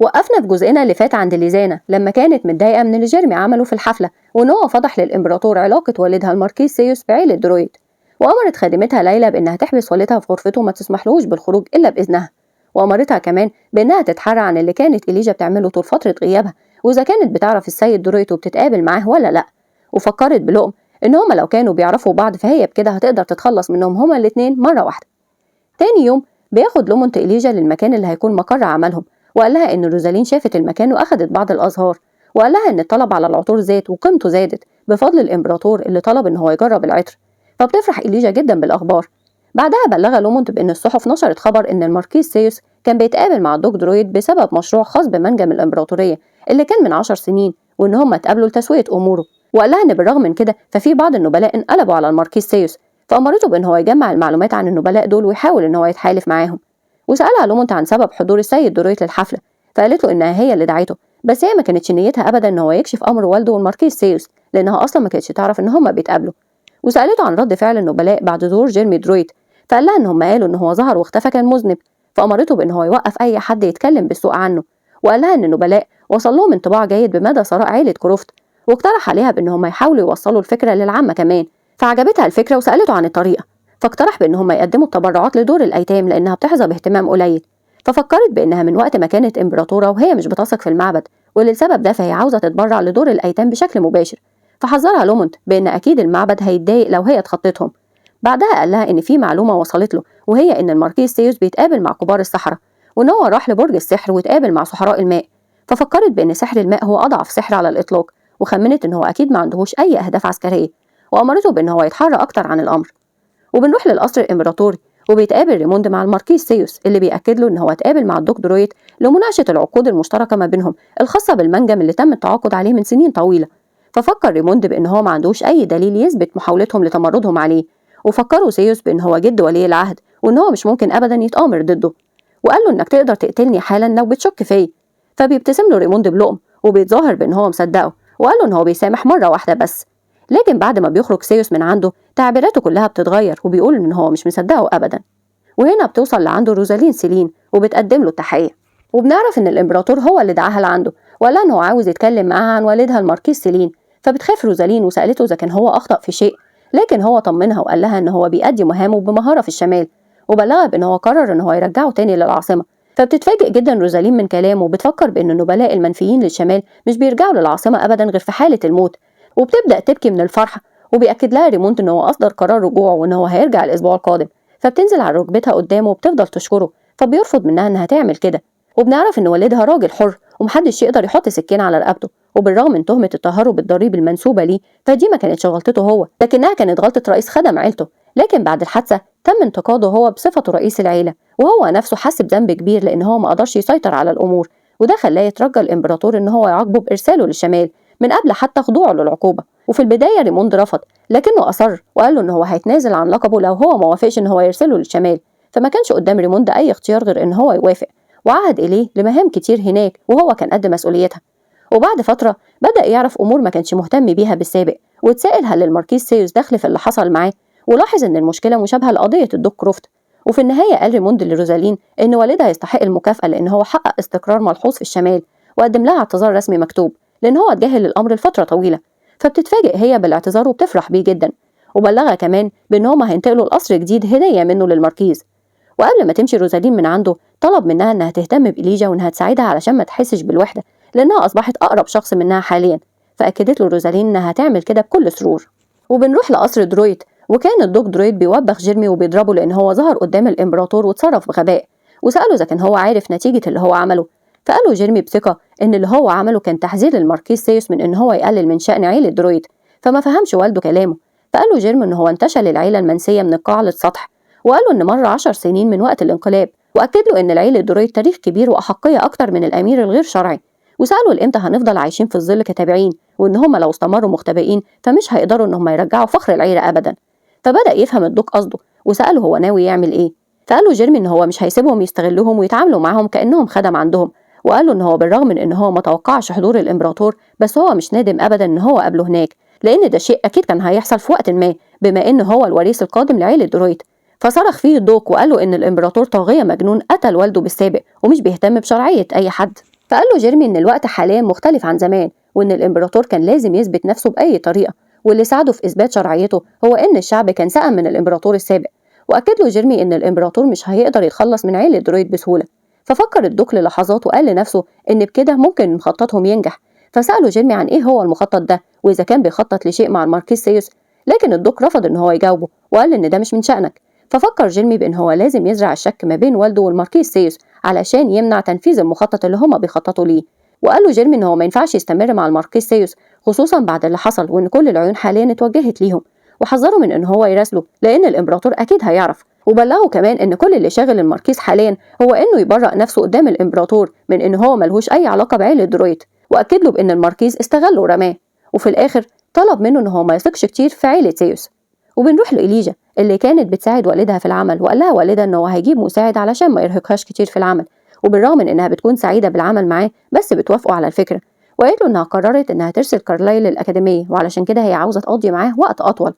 وقفنا في جزئنا اللي فات عند ليزانا لما كانت متضايقة من اللي جيرمي عمله في الحفلة، وإن هو فضح للإمبراطور علاقة والدها الماركيز سيوس بعيلة درويد، وأمرت خادمتها ليلى بإنها تحبس والدها في غرفته وما تسمحلهوش بالخروج إلا بإذنها، وأمرتها كمان بإنها تتحرى عن اللي كانت إليجا بتعمله طول فترة غيابها، وإذا كانت بتعرف السيد درويد وبتتقابل معاه ولا لأ. وفكرت بلؤم إن هما لو كانوا بيعرفوا بعض فهي بكده هتقدر تتخلص منهم هما الاتنين مرة واحدة. تاني يوم بياخد لومونت إليجا للمكان اللي هيكون مقر عملهم، وقال لها إن روزالين شافت المكان وأخدت بعض الأزهار، وقال لها إن الطلب على العطور زاد وقيمته زادت بفضل الإمبراطور اللي طلب إن هو يجرب العطر. فبتفرح إليجا جدا بالأخبار. بعدها بلغ لومونت بإن الصحف نشرت خبر إن الماركيز سيوس كان بيتقابل مع الدوق درويد بسبب مشروع خاص بمنجم الإمبراطورية اللي كان من 10 سنين، وإن هما اتقابلوا لتسوية أموره. وقال لها إن بالرغم من كده ففي بعض النبلاء انقلبوا على الماركيز سيوس، فأمرته بإن هو يجمع المعلومات عن النبلاء دول ويحاول إن هو يتحالف معاهم. وسألها لومونت عن سبب حضور السيد درويد للحفلة، فقالت له إنها هي اللي دعته، بس هي ما كانتش نيتها أبدا إن هو يكشف أمر والده والماركيز سيوس، لأنها أصلا ما كانتش تعرف إن هما بيتقابلوا. وسألته عن رد فعل النبلاء بعد ظهور جيرمي درويد، فقال لها إن هم قالوا إن هو ظهر واختفى كان مذنب، فأمرته بإن هو يوقف أي حد يتكلم بالسوء عنه. وقال لها إن النبلاء وصل لهم انطباع جيد بمدى ثراء عيلة كروفت، واقترح عليها بإن هم يحاولوا يوصلوا الفكرة للعامة كمان، فعجبتها الفكرة وسألته عن الطريقة، فاقترح بإن هم يقدموا التبرعات لدور الأيتام لأنها بتحظى باهتمام قليل. ففكرت بإنها من وقت ما كانت إمبراطورة وهي مش بتثق في المعبد، وللسبب ده فهي عاوزة تتبرع لدور الأيتام بشكل مباشر. فحذرها لومونت بإن أكيد المعبد هيتضايق لو هي اتخطتهم. بعدها قال لها إن في معلومة وصلت له، وهي إن الماركيز سيوس بيتقابل مع كبار السحرة، وإن هو راح لبرج السحر واتقابل مع سحراء الماء. ففكرت بإن سحر الماء هو أضعف سحر على الإطلاق، وخمنت إن هو أكيد ما عندهوش أي أهداف عسكرية، وأمرته بإن هو يتحرى أكتر عن الأمر. وبنروح للقصر الإمبراطوري، وبيتقابل ريموند مع الماركيز سيوس اللي بيأكد له إن هو اتقابل مع الدوق درويد لمناقشة العقود المشتركة ما بينهم الخاصة بالمنجم اللي تم التعاقد عليه من سنين طويلة. ففكر ريموند بإن هو ما عندوش أي دليل يثبت محاولتهم لتمردهم عليه، وفكروا سيوس بإن هو جد ولي العهد وإن هو مش ممكن أبدا يتآمر ضده، وقال له إنك تقدر تقتلني حالا لو بتشك فيا. فبيبتسم له ريموند بلؤم وبيتظاهر بإن هو مصدقه، وقال له إن هو بيسامح مرة واحدة بس. لكن بعد ما بيخرج سيوس من عنده تعبيراته كلها بتتغير، وبيقول إن هو مش مصدقه أبدا. وهنا بتوصل لعنده روزالين سيلين وبتقدم له التحية، وبنعرف إن الإمبراطور هو اللي دعاها لعنده، وقال إن هو عاوز يتكلم معاها عن والدها الماركيز سيلين. فبتخاف روزالين وسألته إذا كان هو أخطأ في شيء، لكن هو طمنها وقال لها إن هو بيأدي مهامه بمهارة في الشمال، وبلغها بإن هو قرر إن هو يرجعه تاني للعاصمة. فبتتفاجئ جدا روزالين من كلامه، وبتفكر بإن النبلاء المنفيين للشمال مش بيرجعوا للعاصمة أبدا غير في حالة الموت، وبتبدأ تبكي من الفرحة. وبيأكد لها ريموند إن هو أصدر قرار رجوعه وإن هو هيرجع الأسبوع القادم. فبتنزل على ركبتها قدامه وبتفضل تشكره، فبيرفض منها إنها تعمل كده. وبنعرف إن والدها راجل حر ومحدش يقدر يحط سكين على رقبته، وبالرغم من تهمة التهرب الضريبي المنسوبة ليه فدي ما كانتش غلطته هو، لكنها كانت غلطة رئيس خدم عيلته. لكن بعد الحادثة تم انتقاده هو بصفته رئيس العيلة، وهو نفسه حس بذنب كبير لأن هو ما قدرش يسيطر على الأمور، وده خلاه يترجى الإمبراطور إن هو يعاقبه بإرساله للشمال من قبل حتى خضوعه للعقوبة. وفي البداية ريموند رفض، لكنه أصر وقال له إن هو هيتنازل عن لقبه لو هو ما وافقش إن هو يرسله للشمال. فما كانش قدام ريموند أي اختيار غير إن هو يوافق، وعهد إليه لمهام كتير هناك وهو كان قد مسؤوليتها. وبعد فترة بدأ يعرف أمور ما كانش مهتم بيها بالسابق، واتسأل هل الماركيز سيوس دخل في اللي حصل معاه، ولاحظ إن المشكلة مشابهة لقضية الدوق كروفت. وفي النهاية قال ريموند لروزالين إن والدها يستحق المكافأة لأن هو حقق استقرار ملحوظ في الشمال، وقدم لها اعتذار رسمي مكتوب لأن هو اتجاهل الأمر لفترة طويلة. فبتتفاجئ هي بالاعتذار وبتفرح بيه جدا، وبلغها كمان بإن هما هينتقلوا لقصر جديد هدية منه للماركيز. وقبل ما تمشي روزالين من عنده طلب منها إنها تهتم بإليجا وإنها تساعدها علشان ما تحسش بالوحدة، لأنها أصبحت أقرب شخص منها حاليا. فأكدت له روزالين إنها هتعمل كده بكل سرور. وبنروح لقصر درويد، وكان الدوق درويد بيوبخ جيرمي وبيضربه لأن هو ظهر قدام الإمبراطور وتصرف بغباء، وسأله إذا كان هو عارف نتيجة اللي هو عمله. فقاله جيرمي بثقة إن اللي هو عمله كان تحذير للماركيز سيوس من إن هو يقلل من شأن عيلة درويد، فما فهمش والده كلامه. فقاله جيرمي إن هو انتشل العيلة المنسية من القاع للسطح، وقال له إن مر 10 سنين من وقت الانقلاب، وأكد له إن العيلة درويد تاريخ كبير وأحقية أكتر من الأمير الغير شرعي، وسأله لإمتى هنفضل عايشين في الظل كتابعين، وإن هما لو استمروا مختبئين فمش هيقدروا إن هما يرجعوا فخر العيلة أبدا. فبدأ يفهم الدوق قصده وسأله هو ناوي يعمل إيه. فقال له جيرمي إن هو مش هيسيبهم يستغلوهم ويتعاملوا معاهم كأنهم خدم عندهم، وقال له إن هو بالرغم من إن هو ما توقعش حضور الإمبراطور بس هو مش نادم أبدا إن هو قابله هناك، لأن ده شيء أكيد كان هيحصل في وقت ما بما إن هو الوريث القادم لعيلة درويد. فصرخ فيه الدوق وقال له إن الإمبراطور طاغية مجنون قتل والده بالسابق ومش بيهتم بشرعية أي حد. فقال له جيرمي إن الوقت حاليا مختلف عن زمان، وإن الإمبراطور كان لازم يثبت نفسه بأي طريقة، واللي ساعده في إثبات شرعيته هو إن الشعب كان سأم من الإمبراطور السابق. وأكد له جيرمي إن الإمبراطور مش هيقدر يتخلص من عيلة درويد بسهولة. ففكر الدوق للحظات وقال لنفسه إن بكده ممكن مخططهم ينجح. فسأله جيرمي عن إيه هو المخطط ده، وإذا كان بيخطط لشيء مع الماركيز سيوس، لكن الدوق رفض إن هو يجاوبه وقال إن ده مش من شأنك. ففكر جيرمي بإن هو لازم يزرع الشك ما بين والده والماركيز سيوس علشان يمنع تنفيذ المخطط اللي هما بيخططوا ليه. وقال له جيرمي إن هو ما ينفعش يستمر مع الماركيز سيوس، خصوصا بعد اللي حصل، وإن كل العيون حاليا اتوجهت ليهم، وحذره من إن هو يراسله لأن الإمبراطور أكيد هيعرف. وبلغه كمان إن كل اللي شاغل الماركيز حاليا هو إنه يبرأ نفسه قدام الإمبراطور من إن هو ملهوش أي علاقة بعيلة درويد، وأكد له بإن الماركيز استغله ورماه. وفي الآخر طلب منه إن هو ما يثقش كتير في عيلة سيوس. وبنروح لإليجا اللي كانت بتساعد والدها في العمل، وقال لها والدها إن هو هيجيب مساعد علشان ما يرهقهاش كتير في العمل، وبالرغم من إنها بتكون سعيدة بالعمل معاه بس بتوافقه على الفكرة. وقالت له إنها قررت إنها ترسل كارلايل للأكاديمية، وعلشان كده هي عاوزة تقضي معاه وقت أطول.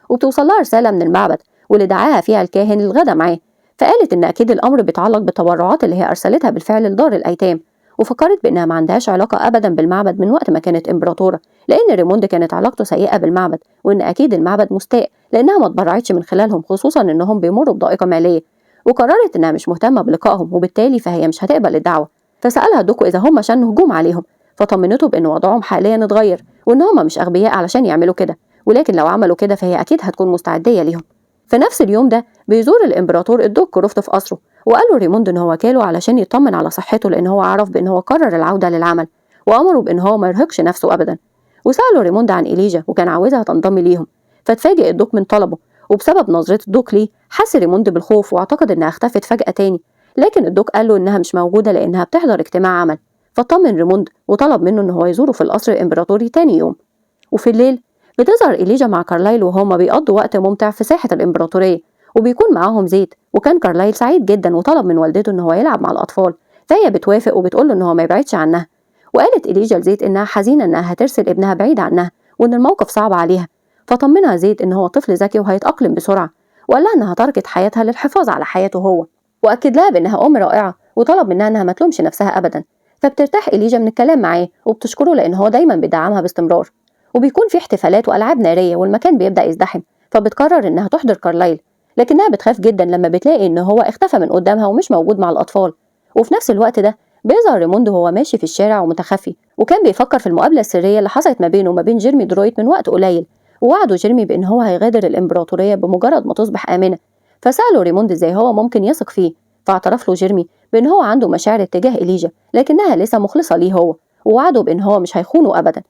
وبتوصل لها رسالة من المعبد واللي دعاها فيها الكاهن للغدا معاه، فقالت إن أكيد الأمر بيتعلق بالتبرعات اللي هي أرسلتها بالفعل لدار الأيتام. وفكرت بإنها ما عندهاش علاقة أبدا بالمعبد من وقت ما كانت إمبراطورة، لأن ريموند كانت علاقته سيئة بالمعبد، وإن أكيد المعبد مستاء لأنها ما اتبرعتش من خلالهم، خصوصا إنهم بيمروا بضائقة مالية. وقررت إنها مش مهتمة بلقائهم، وبالتالي فهي مش هتقبل الدعوة. فسألها دوكو إذا هم شنوا هجوم عليهم، فطمنته بإن وضعهم حاليا اتغير وإن هم مش أغبياء علشان يعملوا كده، ولكن لو عملوا كده فهي أكيد هتكون مستعدية ليهم. في نفس اليوم ده بيزور الإمبراطور الدوق كروفت في قصره، وقال له ريموند إن هو جاله علشان يطمن على صحته، لأن هو عرف بإن هو قرر العودة للعمل، وأمره بإن هو ما يرهقش نفسه أبدا. وسأله ريموند عن إليجا وكان عاوزها تنضم ليهم، فاتفاجئ الدوق من طلبه، وبسبب نظرة الدوق ليه حس ريموند بالخوف واعتقد إنها اختفت فجأة تاني، لكن الدوق قال له إنها مش موجودة لأنها بتحضر اجتماع عمل. فطمن ريموند وطلب منه إن هو يزوره في القصر الإمبراطوري تاني يوم. وفي الليل بتظهر إليجا مع كارلايل وهما بيقضوا وقت ممتع في ساحة الإمبراطورية، وبيكون معاهم زيت. وكان كارلايل سعيد جدا وطلب من والدته إن هو يلعب مع الأطفال، فهي بتوافق وبتقول له إن هو ما يبعدش عنها. وقالت إليجا لزيت إنها حزينة إنها هترسل ابنها بعيد عنها وإن الموقف صعب عليها، فطمنها زيت إن هو طفل ذكي وهيتأقلم بسرعة، وقال لها إنها تركت حياتها للحفاظ على حياته هو، وأكد لها بإنها أم رائعة، وطلب منها إنها ما تلومش نفسها أبدا. فبترتاح إليجا من الكلام معاه وبتشكره لأن هو دايما بيدعمها باستمرار. وبيكون في احتفالات وألعاب نارية والمكان بيبدأ يزدحم، فبتقرر إنها تحضر كارلايل، لكنها بتخاف جدا لما بتلاقي إن هو اختفى من قدامها ومش موجود مع الأطفال. وفي نفس الوقت ده بيظهر ريموند وهو ماشي في الشارع ومتخفي، وكان بيفكر في المقابلة السرية اللي حصلت ما بينه وما بين جيرمي درويد من وقت قليل، ووعده جيرمي بإن هو هيغادر الإمبراطورية بمجرد ما تصبح آمنة. فسأله ريموند إزاي هو ممكن يثق فيه، فاعترف له جيرمي بإن هو عنده مشاعر اتجاه إليجا لكنها لسه مخلصة ليه هو، ووعده بإن هو مش هيخونه أبدا.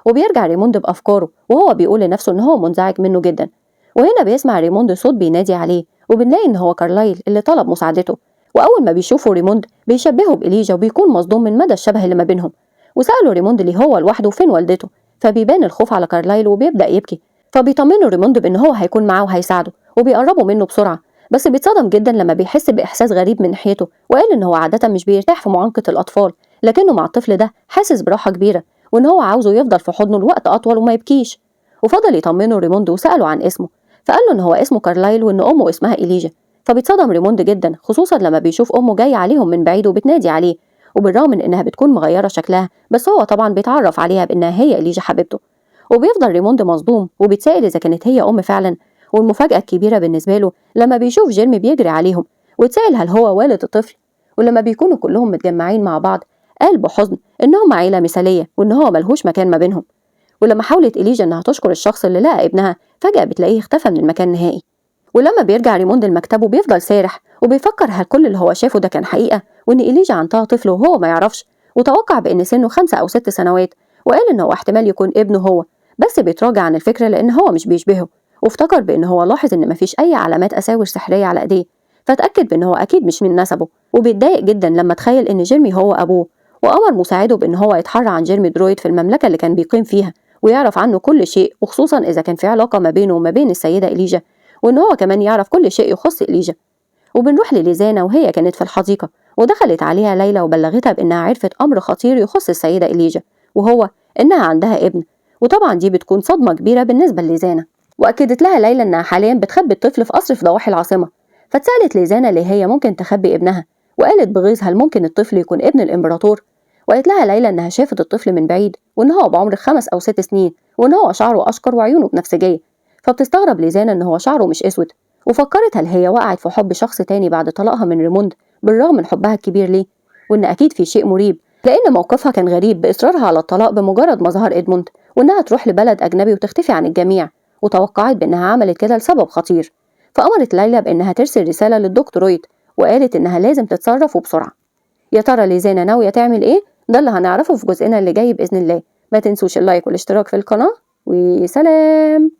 وبيرجع ريموند بأفكاره وهو بيقول لنفسه إن هو منزعج منه جدا. وهنا بيسمع ريموند صوت بينادي عليه، وبنلاقي إن هو كارلايل اللي طلب مساعدته. وأول ما بيشوفه ريموند بيشبهه بإليجا وبيكون مصدوم من مدى الشبه اللي ما بينهم. وسأله ريموند ليه هو لوحده فين والدته، فبيبان الخوف على كارلايل وبيبدأ يبكي. فبيطمنه ريموند بإن هو هيكون معاه وهيساعده، وبيقربوا منه بسرعة، بس بيتصدم جدا لما بيحس بإحساس غريب من ناحيته، وقال إن هو عادة مش بيرتاح في معانقة الأطفال، لكنه مع الطفل ده حاسس براحة كبيرة، وإن هو عاوزه يفضل في حضنه لوقت أطول وما يبكيش. وفضل يطمنه ريموند وسأله عن اسمه، فقال له إن هو اسمه كارلايل وإن أمه اسمها إليجا. فبيتصدم ريموند جدا، خصوصا لما بيشوف أمه جاية عليهم من بعيد وبتنادي عليه، وبالرغم من إنها بتكون مغيرة شكلها بس هو طبعا بيتعرف عليها بإنها هي إليجا حبيبته. وبيفضل ريموند مصدوم وبيتسأل إذا كانت هي أم فعلا. والمفاجأة الكبيرة بالنسبة له لما بيشوف جيرمي بيجري عليهم ويتسأل هل هو والد الطفل. ولما بيكونوا كلهم متجمعين مع بعض قال بحزن إنهم عيلة مثالية وإن هو ملهوش مكان ما بينهم. ولما حاولت إليجا إنها تشكر الشخص اللي لقى ابنها فجأة بتلاقيه اختفى من المكان نهائي. ولما بيرجع ريموند لمكتبه بيفضل سارح وبيفكر هل كل اللي هو شافه ده كان حقيقة، وإن إليجا عندها طفل وهو ما يعرفش، وتوقع بإن سنه 5 أو 6 سنوات، وقال إن هو احتمال يكون ابنه هو، بس بيتراجع عن الفكرة لأن هو مش بيشبهه. وافتكر بإن هو لاحظ إن مفيش أي علامات أساور سحرية على إيديه، فاتأكد بإن هو أكيد مش من نسبه. وبيتضايق جدا لما تخيل إن جيرمي هو أبوه، وأمر مساعده بإن هو يتحرى عن جيرمي درويد في المملكة اللي كان بيقيم فيها ويعرف عنه كل شيء، وخصوصا إذا كان في علاقة ما بينه وما بين السيدة إليجا، وإن هو كمان يعرف كل شيء يخص إليجا. وبنروح لليزانا وهي كانت في الحديقة، ودخلت عليها ليلى وبلغتها بإنها عرفت أمر خطير يخص السيدة إليجا، وهو إنها عندها ابن. وطبعا دي بتكون صدمة كبيرة بالنسبة لليزانا. وأكدت لها ليلى إنها حاليا بتخبي الطفل في قصر في ضواحي العاصمة. فتسألت ليزانا ليه هي ممكن تخبي ابنها، وقالت بغيظ هل ممكن الطفل يكون ابن الإمبراطور؟ وقالت لها ليلى إنها شافت الطفل من بعيد وإن هو بعمر 5 أو 6 سنين وإن هو شعره أشقر وعيونه بنفسجية. فبتستغرب ليزانا إن هو شعره مش أسود، وفكرت هل هي وقعت في حب شخص تاني بعد طلاقها من ريموند بالرغم من حبها الكبير ليه، وإن أكيد في شيء مريب لأن موقفها كان غريب بإصرارها على الطلاق بمجرد ما ظهر إدموند، وإنها تروح لبلد أجنبي وتختفي عن الجميع، وتوقعت بأنها عملت كده لسبب خطير. فأمرت ليلى بأنها ترسل رسالة للدكتور رويت وقالت إنها لازم تتصرف وبسرعة. يا ترى ليزانا ناوية تعمل إيه؟ ده اللي هنعرفه في جزئنا اللي جاي بإذن الله. ما تنسوش اللايك والاشتراك في القناة، وسلام.